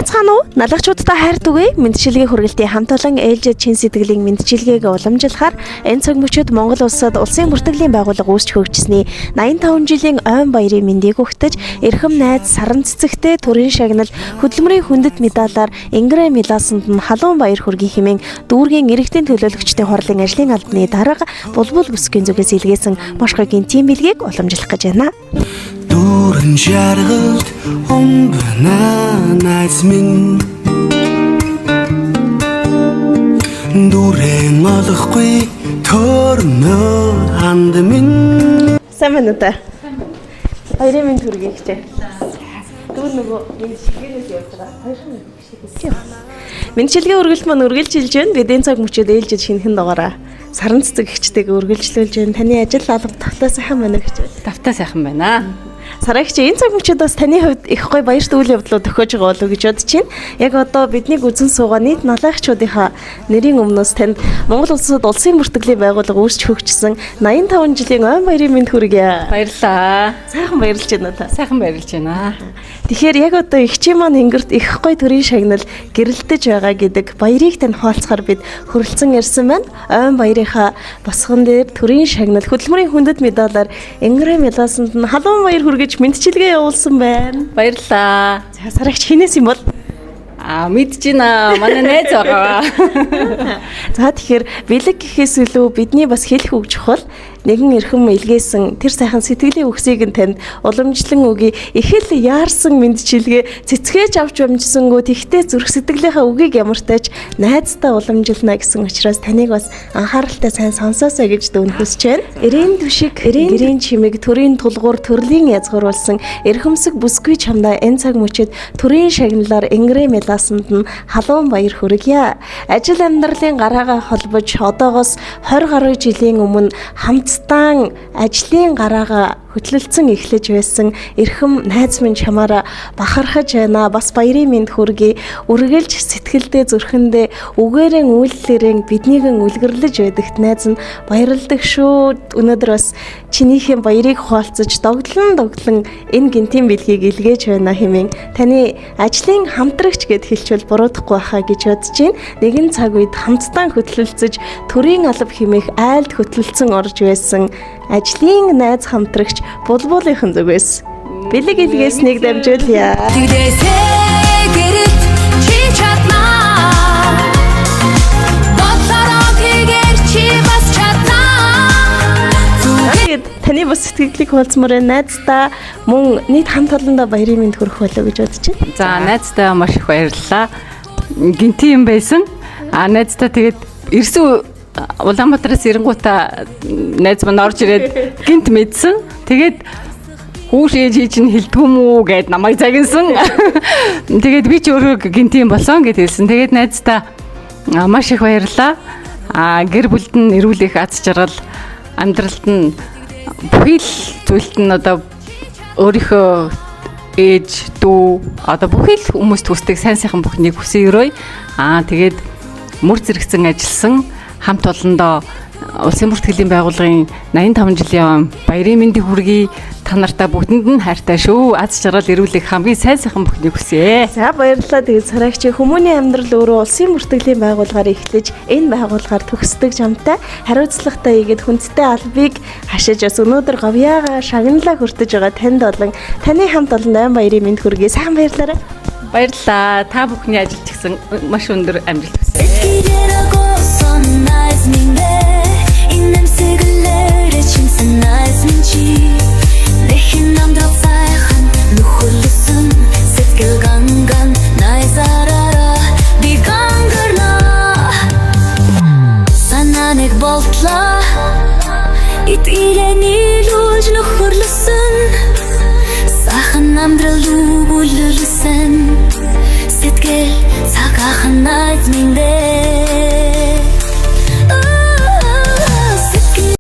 Байцгаана уу? Налагчуудтай хайр түгээ мэндчилгээ хүргэлтийн хамт олон ээлжид чин сэтгэлийн мэндчилгээг уламжлахаар энэ цаг мөчид Монгол улсад улсын бүртгэлийн байгууллага үүсч хөгжсөний 85 жилийн ойн баярын мэндийг өгтөж, эрхэм найз саран цэцэгтэй төрийн шагнал хөдөлмөрийн хүндэт медалаар Ингрэ Миласанд нь халуун баяр хүргэе хэмээн дүүргийн иргэдийн төлөөлөгчдийн хурлын ажлын албаны дарга Булбул бүсгийн зүгээс илгээсэн маш гоё гинтийн бэлгийг уламжлах гэж байна. Дүүрэн жаргалд умбна найз минь. Дүрэн олохгүй төрнө анд минь. Сайн байна уу та? Баярын мэнд хүргэе гэж. Дүүр нөгөө мэндчилгээнээс явж байгаа. Хоёрхан шиг. Мэндчилгээ үргэлж маань үргэлжилж байна. Бид энэ цаг мөчид ээлжид шинэхэн дугаараа саран цэцэг эгчтэйг үргэлжлүүлж байна. Таны ажил алба тавтай сайхан байна уу гэж. Тавтай сайхан байна. Сарагч, энэ цаг мөчид бас таны хувьд их гоё баярт үйл явдлууд тохиож байгаа болов уу гэж бодож байна. Яг одоо биднийг үзэн суугаа нийт налаагчдынхаа нэрийн өмнөөс танд Монгол улсад улсын бүртгэлийн байгууллага үүсч хөгжсөн 85 жилийн ойн баярын мэнд хүргье. Баярлалаа. Сайхан баярлж байна та. Сайхан баярлж байна. Тэгэхээр яг одоо эгчийн маань ингэрт их гой төрийн шагнал гэрэлтэж байгаа гэдэг баярыг тань хуваалцахаар бид хүрэлцэн ирсэн байна. Ойн баярынхаа босгон дээр төрийн шагнал хөдөлмөрийн хүндэт медалаар Ингрэ Миласанд нь халуун баяр хүргэж мэндчилгээ явуулсан байна. Баярлалаа. За, сарагч хинээс юм бол? Аа, мэдэж байна. Манай найз байгаа. За, тэгэхээр бэлэг гэхээс илүү бидний бас хэлэх үг чухал. Нэгэн эрхэм илгээсэн тэр сайхан сэтгэлийн үгсийг нь танд уламжлан өгье. Их л яарсан мэндчилгээ цэцгээж авч амжсангүй тэгтээ зүрх сэтгэлийнхаа үгийг ямартайч найздаа уламжилна гэсэн учраас таныг бас анхааралтай сайн сонсоосой гэж дүүн хүсэж байна. Эрээн түшиг, гэрийн чимэг, төрийн тулгуур, төрлийн язгууруулсан эрхэмсэг бүсгүй чамдаа энэ цаг мөчид төрийн шагналаар Ингрэ Меласанд нь халуун баяр хүргье. Ажил амьдралын гараагаа холбож одоогоос 20 гаруй жилийн өмнө хамтдаа ажлын гараагаа хөтлөлцөн эхлэж байсан эрхэм найз минь чамаараа бахархаж байна. Бас баярын мэнд хүргэе. Үргэлж сэтгэлдээ зүрхэндээ үгээрэн үйлдэлээрэн биднийг үлгэрлэж байдагт найз нь баярладаг шүү. Өнөөдөр бас чинийхээ баярыг хуваалцаж догдлон догдлон энэ гинтийн бэлгийг илгээж байна хэмээн таны ажлын хамтрагч гэд хэлчихвэл буруудахгүй байхаа гэж бодож байна. Нэгэн цаг үед хамтдаа хөтлөлцөж төрийн алба хэмээх айлд хөтлөлцөн орж байсан ажлын найз хамтрагч Булбулынхан зүгээс бэлэг илгээснийг дамжуулъя. Тэгдээсээ гэрэлт чи чаднаа. Бодлороо тэгэр чи бас чаднаа. Тэгээд таны бас сэтгэлдлийг хуваалцмаар байна. Найздаа мөн нийт хамт олондоо баярын мэнд хүргэх болов гэж бодож байна. За, найздаа маш их баярлалаа. Гинти юм байсан. Аа, найздаа тэгээд ирсэн Улаанбаатараас ирэнгуутаа найз маань орж ирээд гинт мэдсэн. Тэгээд хүүш ээж хийж нь хэлдэггүй юм уу гэд намайг загинсан. Тэгээд би ч өөрөө гинти юм болсон гэд хэлсэн. Тэгээд найздаа маш их баярлалаа. А гэр бүлд нь эрүүл их аз жаргал, амьдралд нь бүхий л зүйлд нь одоо өөрийнхөө ээж, дүү, одоо бүхий л хүмүүст хүсдэг сайн сайхан бүхнийг хүсэн өрөөе. Аа, тэгээд мөр зэрэгцэн ажилласан хамт олондоо Улсын бүртгэлийн байгууллагын 85 жилийн баярын мэндийг хүргэе. Та нартаа бүгдэнд нь хайртай шүү. Аз жаргал, эрүүлэх хамгийн сайн сайхан бүхнийг хүсье. За, баярлалаа. Тэгээд сарагч, хүмүүний амьдрал өөрөө улсын бүртгэлийн байгууллагаар эхлэж энэ байгууллагаар төгсдөг жамтай хариуцлагатай игээд хүндтэй албыг хашиж бас өнөөдөр говьяага шагналаа хүртэж байгаа танд болон таны хамт олон айн баярын мэнд хүргэе. Сайхан баярлалаа. Баярлалаа. Та бүхний ажилч гэсэн маш өндөр амжилт хүсье. Сэтгэлээрээ госон найз минь ээ. Инэмсэглээрээ чимсэн найз минь чи. Нэхэн амьдрал сайхан нөхөрлөсөн. Сэтгэл ганган найзаараа би гангарна. Санаа нэг болтлоо. Итгэлээ нийлүүлж нөхөрлөсөн. Сайхан амьдрал өгүүлсэн. Сэтгэл цагаахан найз минь ээ.